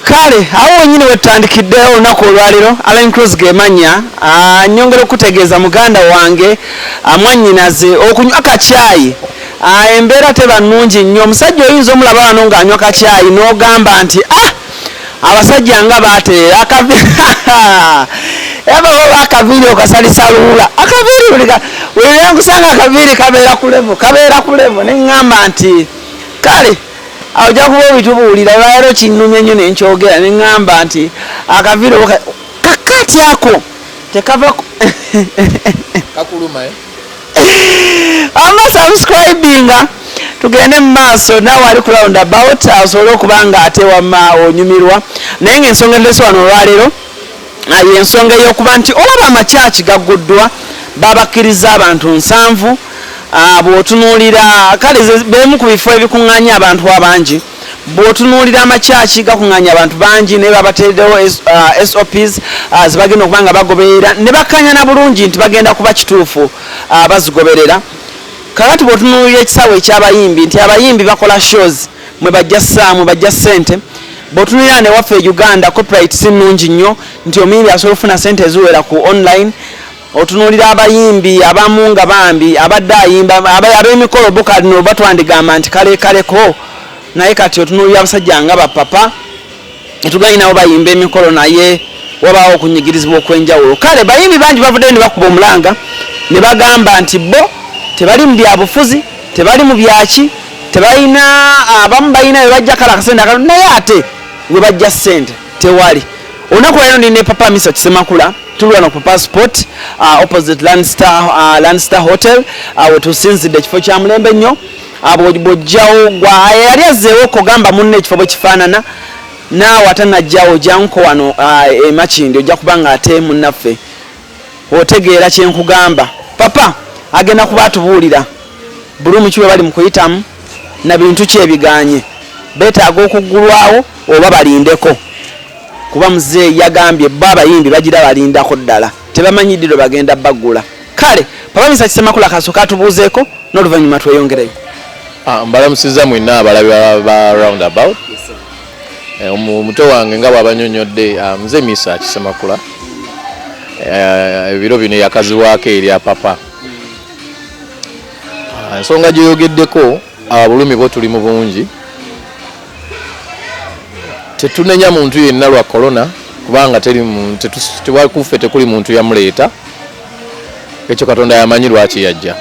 Kale awo wenyini wetutandikidde olunaku olwaleero. Allen Cruz gemanya. Nyongera okutegeeza muganda wange, mwannyinaze, okunywa kacyayi, embeera teba nnungi nnyo. Omusajja oyinza omulaba wano ng'anywa kacyayi n'ogamba nti, "Ah, abasajja nga bateera aba akaviiri okasalisa luula akaviiri." Buli wenkusanga akaviiri kabeera ku level, kabeera ku level, neŋŋamba nti kale awo ojja kuba obitubuulira. Olwaleero kinnumye nnyo nenkyogera, neŋŋamba nti akaviiri oba kakati ako tekava Kakuluma, eh? Ama subscribinga, tugende mu maaso. Naawe ali ku Round About osobole okuba nga ate wamma onyumirwa. Naye nga ensonga endese wano olwaleero, yensonga ey'okuba nti olaba amakyaki gagguddwa, babakkiriza abantu 70. Bw'otunuulira kale bemu ku bifo ebikuŋŋaanya abantu abangi. Bw'otunuulira amakyaki gakuŋŋaanya abantu bangi, naye babateereddewo SOPs zebagenda okuba nga bagoberera, ne bakkanya na bulungi nti bagenda kuba kituufu bazigoberera. Kakati bw'otunuulira ekisaawe ekyabayimbi, nti abayimbi bakola shows mwe bajja saa mwe bajja ssente. Bw'otunuulira newaffe e Uganda, copyright si nnungi nnyo nti omuyimbi asobola okufuna ssente eziwera ku online. Otunuulira abayimbi abamu nga bambi abadde ayimba ab'emikolo bo kalino oba twandigamba nti kale kaleko, naye kati otunuulira abasajja nga bapapa etuganyi nabo bayimba emikolo, naye wabaawo okunyigirizibwa okw'enjawulo. Kale bayimbi bangi bavuddeyo ne bakuba omulanga ne bagamba nti bo tebali mu byabufuzi, tebali mu byaki, tebalina. Abamu balina bwe bajja kale akasente akatono, naye ate we bajja ssente tewali. Olunaku lwaliro ndi ne Papa Misa Kisemakula. Tuli wano ku Passport, opposite Landstar Hotel, wetusinzidde. Ekifo kya mulembe nnyo. Bw'ojjawo gwa yali azzeewo kugamba munne ekifo bwe kifaanana, naawe atanajjawo janko wano emakindi, ojja kuba nga ate munnaffe otegeera kyenkugamba. Papa agenda kuba atubuulira bulumu ki bwe bali mu kuyitamu na bintu ki ebiganye, beetaaga okuggulwawo oba balindeko, kuba muzeeyi yagambye bo abayimbi bagira balindako ddala, tebamanyi ddi lwe bagenda baggula. Kale Papa Misa Kisemakula kasooka atubuuzeeko n'oluvannyuma tweyongereyo. Ah, mbalamusiza mwenna abalabi ba Roundabout. Omuto wange nga bw'abanyonyodde, nze Misa Kisemakula. Ebiro bino yakazibwako erya Papa. Ensonga gyeyogeddeko, bulumi bwo tuli mu bungi. Tetunenya muntu yenna lwa korona, kubanga teri tewali kuffe, tekuli muntu yamuleeta. Ekyo Katonda yamanyi lwaki yajja.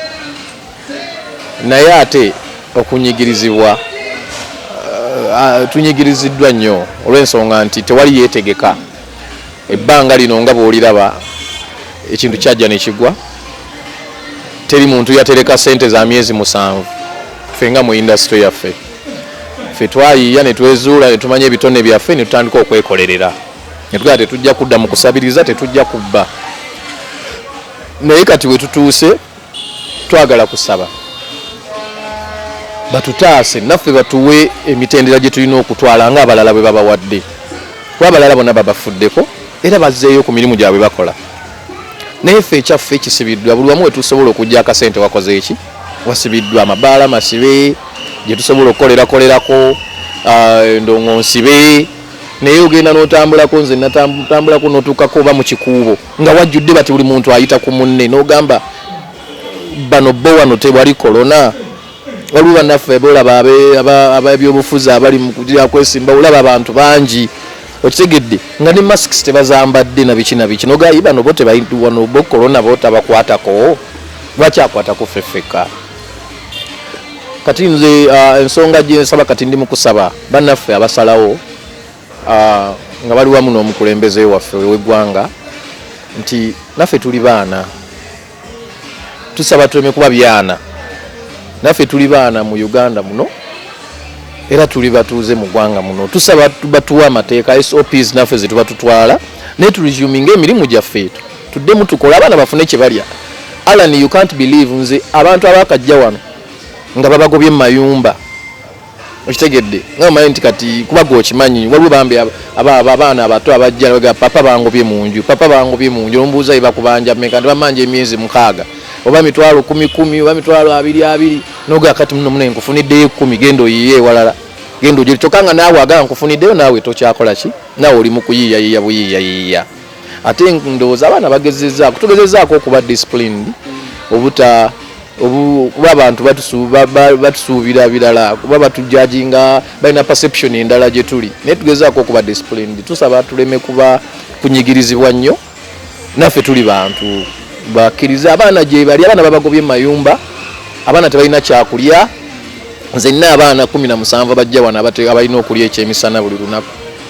Naye ate okunyigirizibwa, tunyigiriziddwa nnyo olw'ensonga nti tewali yeetegeka ebbanga lino. Nga bw'oliraba, ekintu kyajja ne kigwa, teri muntu yatereka sente za myezi 7. Ffe nga mu industry yaffe, ffe twayiiya ne twezuula ne tumanya ebitone byaffe ne tutandika okwekolerera, ne tugamba tetujja kudda mu kusabiriza, tetujja kubba. Naye kati we tutuuse, twagala kusaba batutaase naffe, batuwe emitendera gye tulina okutwala ng'abalala bwe babawadde, kuba abalala bonna babafuddeko era bazzeeyo ku mirimu gyabwe bakola. Naye ffe ekyaffe kisibiddwa. Buli wamu wetusobola okujja akasente wakoze eki wasibiddwa, amabaala masibe, gye tusobola okukolerakolerako, endongo nsibe. Naye ogenda n'otambulako, nze natambulako n'otuukako oba mu Kikuubo nga wajjudde bati, buli muntu ayita ku munne, n'ogamba bano bo wano tewali korona. Waliwo bannaffe bolaba ab'ebyobufuzi abali mu kugira kwesimba, olaba abantu bangi, okitegedde, nga ne masks tebazambadde na biki na biki, nogayi bano bo wano bo korona bo tabakwatako, lwaki akwatako ffe ffekka? Kati nze ensonga gye nsaba kati, ndi mu kusaba bannaffe abasalawo, nga bali wamu n'omukulembeze waffe ow'eggwanga, nti naffe tuli baana, tusaba tuleme kuba byana. Naffe tuli baana mu Uganda muno, era tuli batuuze mu ggwanga muno. Tusaba batuwe amateeka, SOPs, naffe zetuba tutwala, naye turesuminga emirimu gyaffe, tuddemu tukole, abaana bafune kye balya. Alan, you can't believe, nze abantu abakajja wano nga babagobye mu mayumba, okitegedde, nga omanyi nti kati kuba gwe okimanyi, waliwo bambi abaana abato abajja baga, "Papa, bangobye mu nju, papa, bangobye mu nju." Omubuuza ye bakubanja mmeka, nti bamanja emyezi 6, oba mitwalo 10 10, oba mitwalo 20 20. Noga kati muno mune nkufuniddeyo 10, genda oyiye ewalala. Genda ogire, kyokka nga naawe agamba nkufuniddeyo, naawe tokyakola ki, naawe oli mu kuyiiyayiiya buyiiyayiiya. Ate ndowooza abaana bagezezzaako, tugezezaako okuba disciplined, obuta kuba abantu batusuubira birala, kuba batujudginga, balina perception endala gye tuli, naye tugezaako okuba disciplined. Tusaba tuleme kuba kunyigirizibwa nnyo, naffe tuli bantu bakkiriza. Abaana gye bali, abaana babagobye mu mayumba, abaana tebalina kyakulya. Nze nina abaana 17 bajja wano abalina okulya ekyemisana buli lunaku,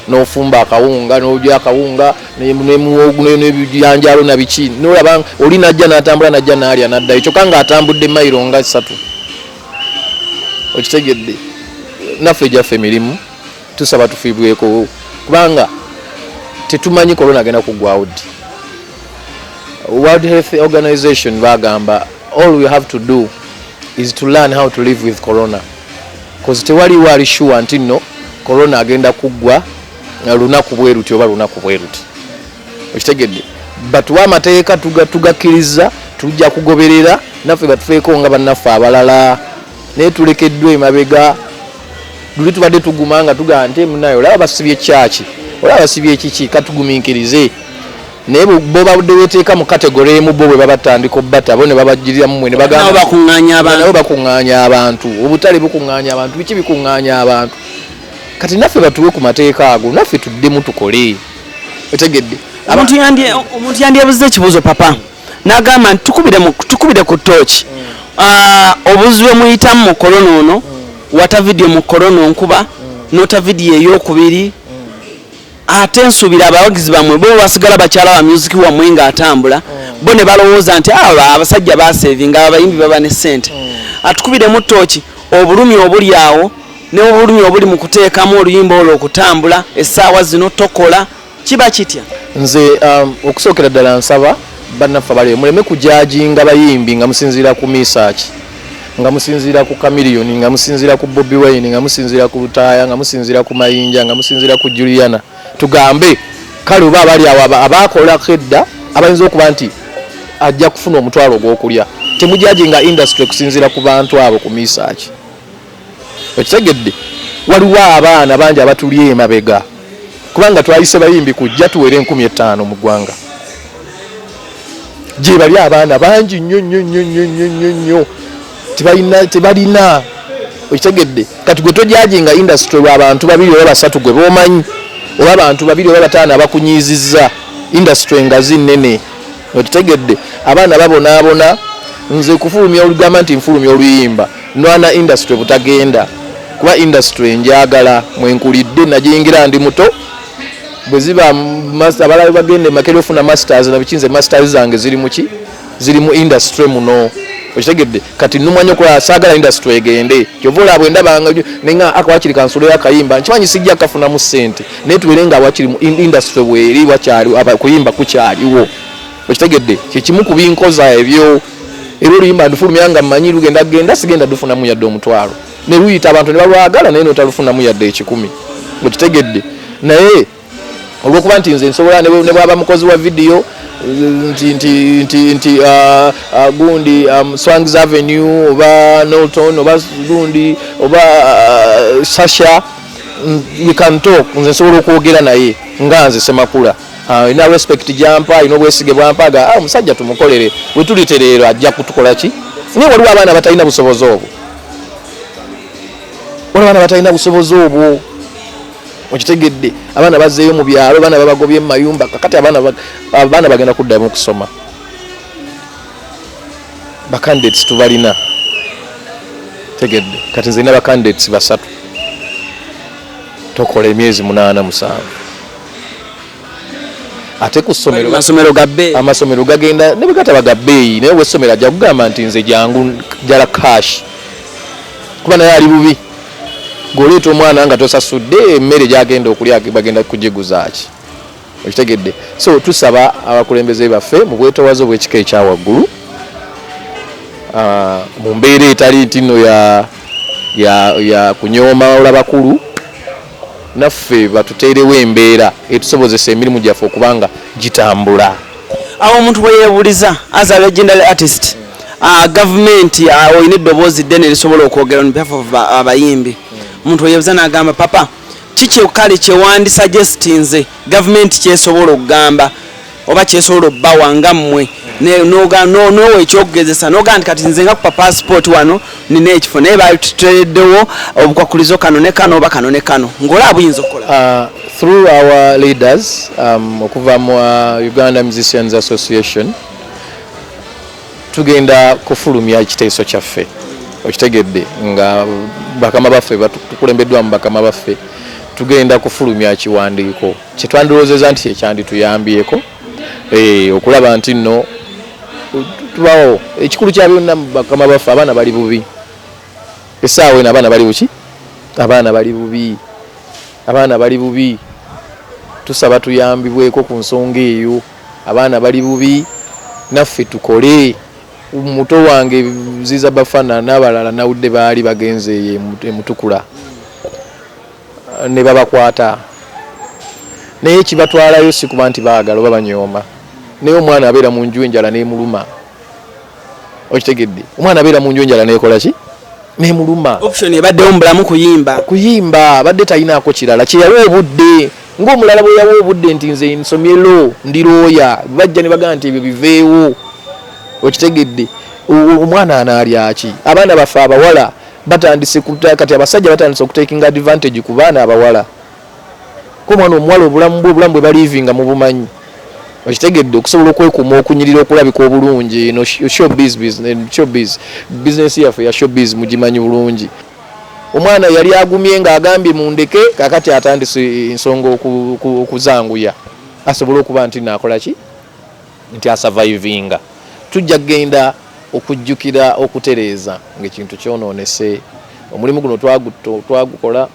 n'ofumba akawunga, n'olya akawunga ne muwogo n'ebijanjaalo na biki, nolaba oli najja n'atambula najja n'alya n'addayo, kyokka ng'atambudde mayiro nga 3. Okitegedde? Naffe egyaffe emirimu tusaba tufiibweko, kubanga tetumanyi korona agenda kuggwawo ddi. World Health Organization bagamba all we have to do is to learn how to live with corona, cause tewaliwo ali sure nti nno corona agenda kuggwa lunaku bwe luti oba lunaku bwe luti. Okitegedde? Batuwa amateeka, tugakkiriza, tujja kugoberera, naffe batufeeko nga bannaffe abalala, naye tulekeddwa emabega. Luli tubadde tuguma nga tugamba nti munaye, olaba basibye kyaki, olaba basibye ekiki, katugumiikirize, naye bo babadde weteeka mu category emu, bo bwe babatandika obbata, bo ne babagiriramu mwe ne nabo bagamba bakuŋŋaanya abantu. Nabo bakuŋŋaanya abantu, obutale bukuŋŋaanya abantu, biki bikuŋŋaanya abantu. Kati naffe batuwe ku mateeka ago, naffe tuddemu tukole. Otegedde? Omuntu yandyebuuza ekibuuzo, papa, n'agamba nti tukubire ku tooki. Obuzibu bwe muyitamu mu korona ono, wata vidiyo mu korona onkuba nota vidiyo eyokubiri, ate nsuubira abawagizi bammwe bo basigala bakyala ba music wammwe ng'atambula, bo ne balowooza nti aba abasajja basevinga, abayimbi baba ne ssente. Atukubiremu tooki obulumi obuli awo ne obulumi obuli mu kuteekamu oluyimba olwo okutambula essaawa zino tokola kiba kitya? Nze okusookera ddala nsaba bannaffe abaliyo muleme kujudginga bayimbi nga musinziira ku Mesach, nga musinziira ku Chameleone, nga musinziira ku Bobi Wine, nga musinziira ku Lutaaya, nga musinziira ku Mayinja, nga musinziira ku Juliana. Tugambe kale oba abali awo abakolako edda abayinza okuba nti ajja kufuna omutwalo ogw'okulya. Temujudginga industry kusinziira ku bantu abo, ku Mesach. Okitegedde? Waliwo abaana bangi abatuli emabega, kubanga twayise bayimbi kujja tuwere 5000 mu ggwanga. Gye bali abaana bangi nnyo nnyo nnyo nnyo nnyo nnyo nnyo, tebalina, tebalina. Okitegedde? Kati gwe tojudginga industry lwa bantu babiri oba basatu gwe bomanyi, oba abantu babiri oba bataano abakunyiizizza. Industry ngazi nnene. Okitegedde? Abaana babonaabona. Nze kufulumya olugamba nti nfulumya oluyimba nwana industry butagenda, kuba industry njagala, mwenkulidde, nagiyingira ndi muto. Bwe ziba abalala bagenda emakere ofuna masters na biki, nze masters zange ziri muki? Ziri mu industry muno. Okitegedde? Kati numanya okulaba, saagala industry egende. Kyova olaba bwe ndabanga nenga akawakiri kansuleyo akayimba, nkimanyi sijja kafunamu ssente, naye tubeere nga wakiri mu industry bweri wakyali kuyimba kukyaliwo. Okitegedde? Kyekimu ku binkoza ebyo. Era oluyimba ndufulumya nga mmanyi lugenda genda, sigenda dufunamu yadde omutwalo, ne luyita abantu ne balwagala, naye notalufunamu yadde 100. Okitegedde? Naye olwokuba nti nze nsobola ne bwaba mukozi wa vidiyo nti gundi Swangs Avenue oba Norton oba gundi oba Sasha, we can talk. Nze nsobola okwogera naye nga nze Semakula. Alina respect gyampa, alina obwesige bwampa, ga omusajja tumukolere, bwe tulitereero ajja kutukola ki. Naye waliwo abaana batalina busobozi obwo, waliwo abaana batalina busobozi obwo. Okitegedde? Abaana bazzeeyo mu byalo, abaana babagobye mu mayumba. Kakati abaana bagenda kuddamu okusoma, bacandidates tubalina. Tegedde? Kati nze nina bacandidates basatu, tokola emyezi 8, 7, ate ku ssomero. Amasomero ga bbeeyi. Amasomero gagenda ne bwe gataba ga bbeeyi, naye owessomero ajja kugamba nti nze jangu jala cash, kuba naye ali bubi. Gweoleeta omwana nga tosasudde, emmere gyagenda okulya bagenda kugiguza ki? Okitegedde? So tusaba abakulembeze baffe mu bwetowaze obw'ekika ekya waggulu, mu mbeera etali nti nno ya kunyooma olabakulu, naffe batuteerewo embeera etusobozesa emirimu gyaffe okuba nga gitambula. Awo omuntu bwe yeebuuliza, as a legendary artist, gavumenti, olina eddoboozi ddene erisobola okwogera on behalf of abayimbi. Omuntu oyebuza n'agamba, "Papa, kiki kale kyewandisuggestinze gavumenti kyesobola okugamba oba kyesobola obbawa nga mmwe?" N'owa ekyokugezesa n'ogamba nti, "Kati nze nga kupa passport wano nina ekifo, naye batutereddewo obukwakulizo kano ne kano oba kano ne kano," ng'olaba buyinza okukola. Through our leaders okuva mu Uganda Musicians Association, tugenda kufulumya ekiteeso kyaffe, okitegedde, nga bakama baffe tukulembeddwamu bakama baffe. Tugenda kufulumya ekiwandiiko kyetwandirowoozeza nti ekyandituyambyeko okulaba nti nno tubawo. Ekikulu kya byonna, bakama baffe, abaana bali bubi essaawa eno. Abaana bali buki? Abaana bali bubi, abaana bali bubi. Tusaba tuyambibweko ku nsonga eyo. Abaana bali bubi, naffe tukole. Muto wange Ziza Bafana n'abalala nawudde baali bagenze eyo emutukula ne babakwata, naye kibatwalayo si kuba nti baagala oba banyooma, naye omwana abeera mu nju, enjala n'emuluma, okitegedde? Omwana abeera mu nju, enjala nekola ki? Nemuluma. Option ebaddewo mu bulamu kuyimba. Kuyimba. Abadde talinaako kirala kyeyawa obudde ng'omulala bwe yawa obudde nti nze nsomye law, ndi looya. Bajja ne bagamba nti ebyo biveewo, okitegedde? Omwana anaalyaki? Abaana baffe abawala batandise kati abasajja batandise okutakinga advantage ku baana abawala, ko omwana omuwala obulamu bwe, obulamu bwe balivinga mu bumanyi, okitegedde, okusobola okwekuuma, okunyirira, okulabika obulungi. Eno showbiz business, showbiz business yaffe ya showbiz mugimanyi bulungi. Omwana yali agumye ng'agambye mundeke, kakati atandise ensonga okuzanguya asobole okuba nti naakola ki, nti asurvivinga. Tujja kugenda okujjukira okutereeza ng'ekintu kyonoonese. Omulimu guno twagukola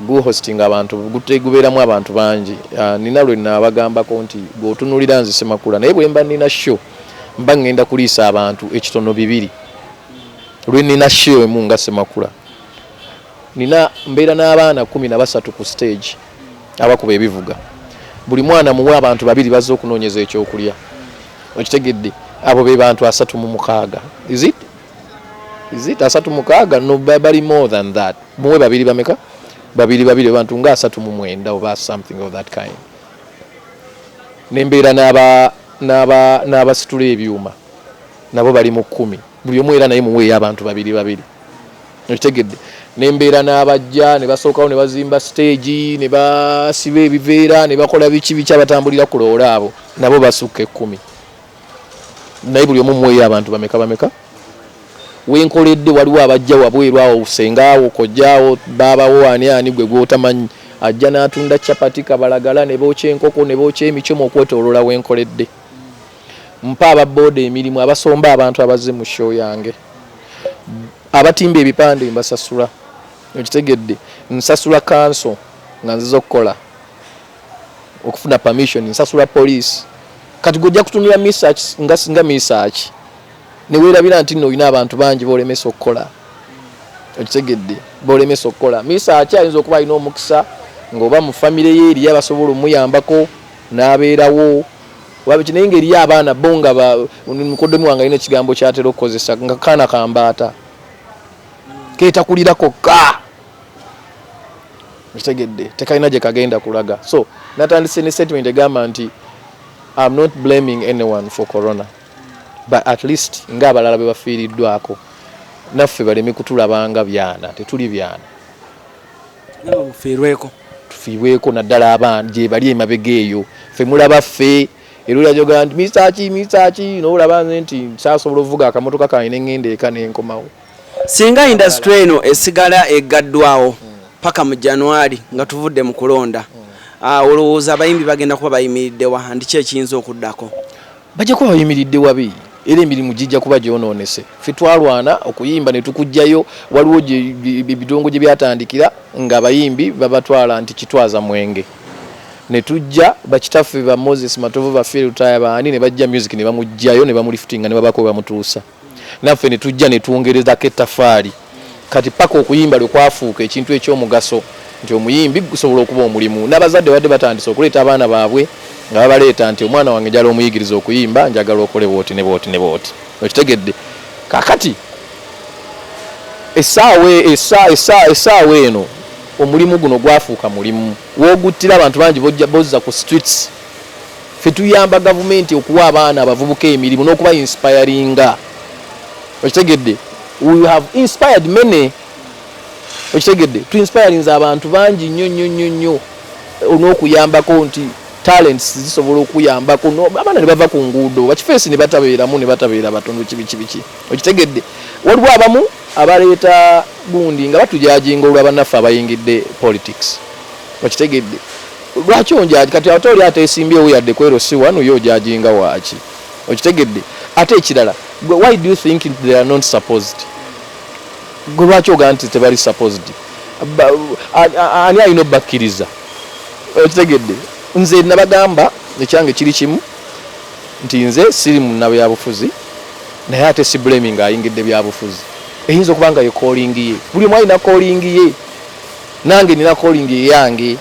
guhosting abantu, gubeeramu abantu bangi. Nina lwe naabagambako nti gweotunulira nze Semakula, naye bwe mba nina show mba ngenda kuliisa abantu ekitono bibiri. Lwe nina show emu nga Semakula, nina mbeera n'abaana 13 ku stage abakuba ebivuga. Buli mwana muwe abantu babiri bazze okunoonyeza ekyokulya, okitegedde? Abo be bantu 36. Is it 36? No, bali more than that. Muwe babiri, bameka? Babiri babiri, bantu nga 39 oba something of that kind. Nembeera n'abasitula ebyuma, nabo bali mu 10. Buli omu era naye muweeyo abantu babiri babiri, okitegedde? Nembeera n'abajja ne basookawo ne bazimba stage ne basiba ebiveera ne bakola biki biki, abatambulira ku loole, abo nabo basukka 10. Naye buli omu muweeyo abantu bameka bameka? Wenkoledde waliwo abajja wabweru awo, sengaawo, kojjaawo, baabawo, ani ani gwe gwotamanyi ajja n'atunda chapati, kabalagala, ne bookya enkoko ne bookya emicomo okwetooloola wenkoledde. Mpa ababooda emirimu, abasomba abantu abazze mu show yange, abatimba ebipande mbasasula, okitegedde? Nsasula kanso nga nziza okukola, okufuna permission, nsasula police. Kati gwe kutunula Misach nga Misach neweerabira nti nno olina abantu bangi bolemesa okukola, okitegedde, bolemesa okukola. Misach ayinza okuba alina omukisa ng'oba mu famire ye eriyo abasobola omuyambako n'abeerawo oba biki, naye ng'eriyo abaana bo nga mukoddomi wange alina ekigambo kyatera okukozesa nga kaana kambaata keetakulira kokka, okitegedde, tekalina gye kagenda kulaga. So natandise ne statement egamba nti I'm not blaming anyone for corona, but at least ng'abalala be bafiiriddwako, naffe baleme kutulabanga byana. Tetuli byana. Mufiirweko. Tufiirweko, naddala abaana gye bali emabega eyo. Ffe mulaba ffe era olyajoga nti Misaki, Misaki, nolaba nze nti nkyasobola okuvuga akamotoka kange neŋŋenda eka nenkomawo. Singa industry eno esigala eggaddwawo paka mu January nga tuvudde mu kulonda, olowooza abayimbi bagenda kuba bayimiridde wa? Ndi ki ekiyinza okuddako? Bajja kuba bayimiridde wabi, era emirimu gijja kuba gyonoonese. Ffe twalwana okuyimba ne tukugjayo. Waliwo ebidongo gye byatandikira ng'abayimbi babatwala nti kitwaza mwenge, ne tujja bakitaffe ba Moses Matovu, ba Phil Lutaaya, baani, ne bajja music ne bamuggyayo ne bamulifutinga ne babako we bamutuusa. Naffe ne tujja ne twongerezako ettafaali kati paka okuyimba lwe kwafuuka ekintu ekyomugaso nti omuyimbi gusobola okuba omulimu. N'abazadde badde batandise okuleeta abaana baabwe nga babaleeta nti omwana wange njala omuyigiriza okuyimba, njagala okole bwoti ne bwoti ne bwoti, okitegedde? Kakati Essaawa eno omulimu guno gwafuuka mulimu wooguttira abantu bangi, bozza ku streets. Ffe tuyamba gavumenti okuwa abaana abavubuka emirimu n'okuba inspiringa, okitegedde? We have inspired many, okitegedde? Tuinspirinze abantu bangi nnyo nnyo nnyo nnyo n'okuyambako nti talents zisobola okuyambako abaana ne bava ku nguudo, bakifeesi ne batabeeramu, ne batabeera batono, kibiki biki, okitegedde? Waliwo abamu abaleeta gundi nga batujajinga olwa bannaffe abayingidde politics, okitegedde? Lwaki onjaji kati ate oli ateesimbyewo yadde ku LC wano, ye ojajinga waaki, okitegedde? Ate ekirala, why do you think they are not supposed? Gwe lwaki ogaa nti tebali supposed? Ani alina obbakkiriza, okitegedde? Nze nabagamba ekyange kiri kimu nti nze siri munnabyabufuzi, naye ate si blaming ayingidde byabufuzi. Eyinza okuba nga ye calling ye. Buli omu alina calling ye. Nange nina calling eyange,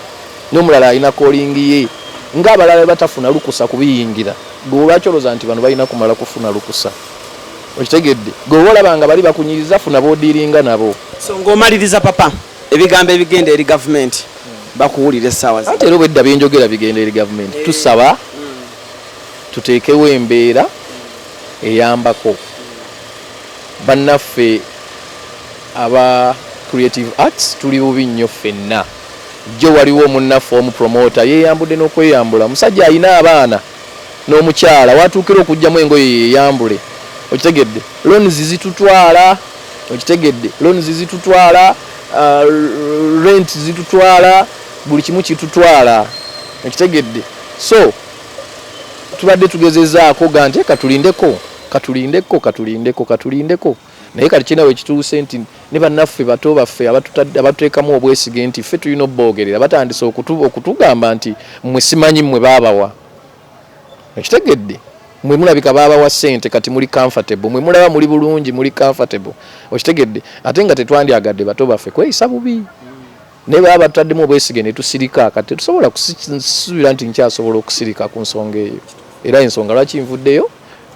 n'omulala alina calling ye, ng'abalala batafuna lukusa kubiyingira. Gwe olwaki olowooza nti bano balina kumala kufuna lukusa, okitegedde? Gwe oba olaba nga bali bakunyiriza, funa boodiringa nabo. So ng'omaliriza, papa, ebigambo ebigenda eri gavumenti, bakuwulira essaawa zino. Ate era obwedda byenjogera bigenda eri gavumenti. Tusaba tuteekewo embeera eyambako bannaffe aba creative arts. Tuli bubi nnyo ffenna. Jjo waliwo omunnaffe omu promoter yeeyambudde n'okweyambula, omusajja alina abaana n'omukyala, watuukira okuggyamu engoye yeeyambule, okitegedde? Loans zitutwala, okitegedde? Loans zitutwala, rent zitutwala, buli kimu kitutwala, okitegedde? So tubadde tugezezaako ga nti katulindeko, katulindeko, katulindeko, katulindeko, naye kati kirina wekituuse nti ne bannaffe bato baffe abatuteekamu obwesige nti ffe tulina obboogerera, batandise okutugamba nti mmwe simanyi mmwe baabawa, okitegedde? Mwe mulabika baabawa ssente, kati muli comfortable, mwe mulaba muli bulungi, muli comfortable, okitegedde? Ate nga tetwandyagadde bato baffe kweyisa bubi, naye baba batutaddemu obwesige ne tusirika. Kati tetusobola kusuubira nti nkyasobola okusirika ku nsonga eyo, era ensonga lwaki nvuddeyo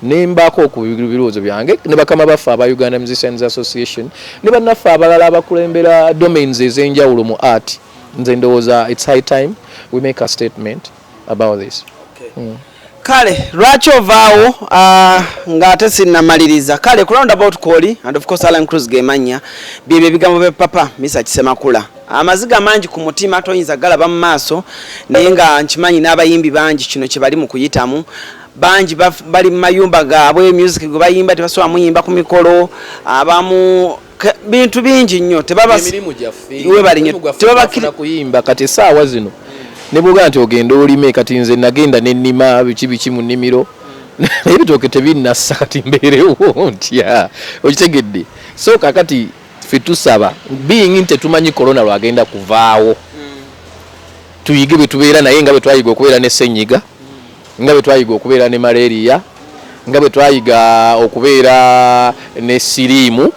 nembaako ku birowoozo byange ne bakama baffe aba Uganda Musicians Association ne bannaffe abalala abakulembera domains ez'enjawulo mu art. Nze ndowooza it's high time we make a statement about this. Kale lwaki ovaawo ng'ate sinnamaliriza? Kale ku roundabout kwoli, and of course Alan Cruz gemanya byebyo ebigambo bya papa Misa Kisemakula. Amaziga mangi ku mutima, toyinza galaba mu maaso, naye nga nkimanyi n'abayimbi bangi kino kye bali mu kuyitamu. Bangi bali mu mayumba gaabwe, music gwe bayimba tebasobola muyimba ku mikolo, abamu bintu bingi nnyo tebaba Emirimu gyaffe. Webale nnyo. Omulimu gwaffe Tebabakiri- gwafuna kuyimba. Kati essaawa zino ne bwogaa nti ogenda olime, kati nze nagenda nenima biki biki mu nnimiro, naye ebitooke tebinnassa, kati mbeerewo ntya, okitegedde? So kakati ffe tusaba, being nti tetumanyi korona lwagenda kuvaawo, tuyige bwe tubeera naye nga bwe twayiga okubeera ne ssenyiga, nga bwe twayiga okubeera ne malaria, nga bwe twayiga okubeera ne siriimu,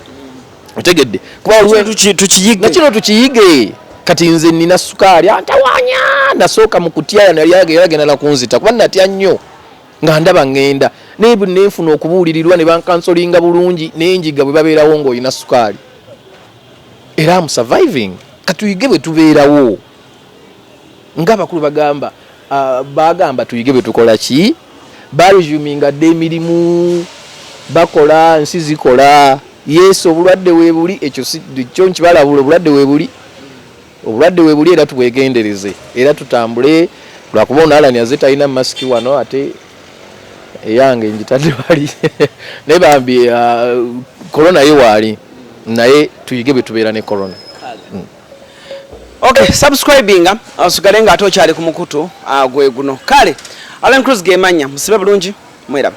otegedde? Kuba waliwo Tukiyige. Nakino tukiyige. Kati nze nina sukaali antawanya, nasooka mu kutya, nali agenda nakunzita kuba natya nnyo nga ndaba ŋŋenda, naye bwe nenfuna okubuulirirwa ne bankansolinga bulungi, nenjiga bwe babeerawo ng'olina sukaali, era am surviving. Katuyige bwe tubeerawo ng'abakulu bagamba, bagamba tuyige bwe tukola ki. Baresuminga dda emirimu, bakola, nsi zikola. Yes, obulwadde weebuli, ekyo kyo nkibalabula, obulwadde weebuli, obulwadde weebuli, era tubwegendereze, era tutambule. Lwakuba ono Alan aze talina masiki wano, ate eyange njitadde wali, naye bambi korona ye waali, naye tuyige bwe tubeera ne korona. Okay, subscribinga osigale nga ate okyali ku mukutu gwe guno. Kale Alan Cruz gemanya, musibe bulungi, mweraba.